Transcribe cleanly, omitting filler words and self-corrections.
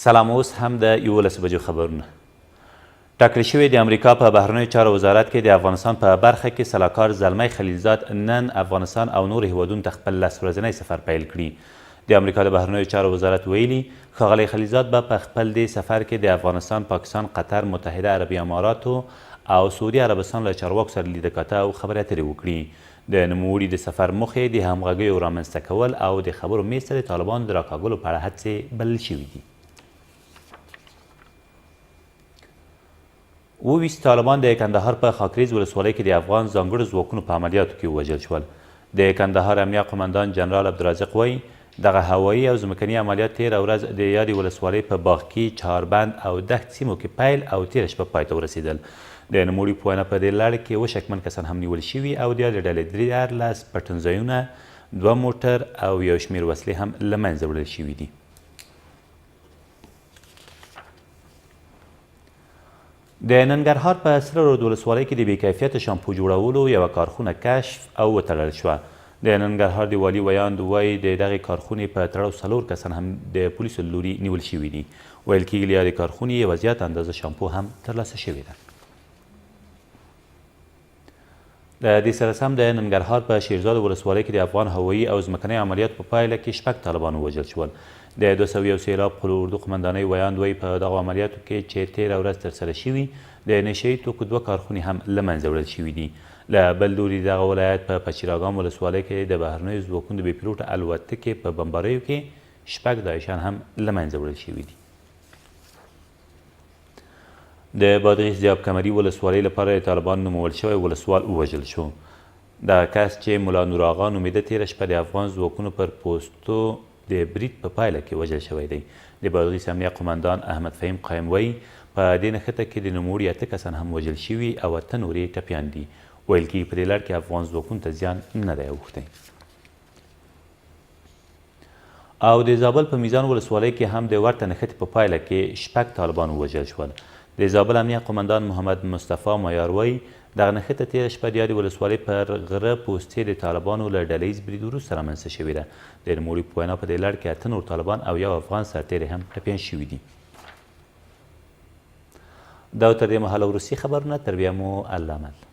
سلام اوس هم د 11 بجو خبرونه. ټاکل شوې د امریکا په بهرنیو چارو وزارت کې د افغانستان په برخه کې سلاکار زلمی خلیلزاد نن افغانستان او نورو هیوادونو ته خپل لس ورځنی سفر پیل کړي. د امریکا د بهرنیو چارو وزارت ویلي، ښاغلی خلیلزاد به په خپل دې سفر کې د افغانستان، پاکستان، قطر، متحده عربي اماراتو او سعودي عربستان له چارواکو سره لیده کاته او خبرې اترې وکړي. د نوموړي د سفر موخې د همغږیو رامنځته کول او د خبرو میز ته د طالبانو د راکاږلو په اړه هڅې بلل شوې دي. 27 طالبان د کندهار په خاکریز ولسوالۍ کې د افغان ځانګړو ځواکونو په عملیاتو کې ووژل شول. د کندهار امنیه قومندان جنرال عبدالرازق وایي، دغه هوایي او ځمکني عملیات تېره ورځ د یادې ولسوالۍ په باغکي، چهاربند او دښت سیمو کې پیل او تېره شپه پای ته ورسېدل. د نوموړي په وینا په دې لړ کې اووه شکمن کسان هم نیول شوي او د یادې ډلې 13 پټنځایونه، دوه موټر او یو شمېر وسلې هم له منځه وړل شوي دي. د ننګرهار په سره رود ولسوالۍ کې د بې کیفیته شامپو جوړولو یوه کارخونه کشف او وتړل شوه. د ننګرهار د والي ویاند وايي، د دغې کارخونې په تړاو څلور کسان هم د پولیسو له لوري نیول شوي دي. ویل کېږي له یادې کارخونې یوه زیاته اندازه شامپو هم ترلاسه شوې ده. له دې سره سم د ننګرهار په شیرزاد ولسوالۍ کې د افغان هوایي او ځمکنیو عملیاتو په پایله کې شپږ طالبان ووژل شول. د 201 سیلاب قول اردو قومندانۍ ویاند وایي، په دغو عملیاتو کې چې تېره ورځ ترسره شوي، د نشه یي توکو دوه کارخونې هم له منځه وړل شوي دي. له بل لوري د دغه ولایت په پچیراګام ولسوالۍ کې د بهرنیو ځواکونو د بې پیلوټه الوتکې په بمباریو کې شپږ داعشیان هم له منځه وړل شوي دي. د بادغیس د آب کمري ولسوالۍ لپاره د طالبانو نومول شوی ولسوال ووژل شو. دغه کس چې ملا نور آغا نومېده تېره شپه د افغان ځواکونو پر پوستو د برید په پایله کې وژل شوی دی. د بادغیس امنیه قومندان احمد فهیم قایم وایي، په دې نښته کې د نوموړي اته کسان هم وژل شوي او اته نور یې ټپیان دي. ویل کېږي په دې لړ کې افغان ځواکونو ته زیان نه دی اوښتی. او د زابل په میزان ولسوالۍ کې هم د ورته نښتې په پایله کې شپږ طالبان ووژل شول. د زابل امنیه قومندان محمد مصطفی مایار وایي، دغه نښته تېره شپه د یادې ولسوالۍ پر غره پوستې د طالبانو له ډله ییز برید وروسته رامنځته شوې ده. د نوموړي په وینا په دې لړ کې اته نور طالبان او یو افغان سرتېری هم ټپیان شوي دي. دا تر دې مهاله وروستي خبرونه، تر بیا مو الله مل.